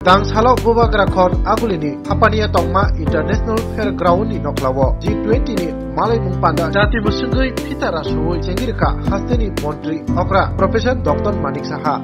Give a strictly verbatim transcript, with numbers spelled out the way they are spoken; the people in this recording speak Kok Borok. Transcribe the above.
Tang salo Bubagra khor Agulini Hapania Tongma International Fair Ground ni noklao G twenty ni malaimung panda jati mwswngwi phita rasuwi chengirikha hasteni montri okra Professor Doctor Manik Saha.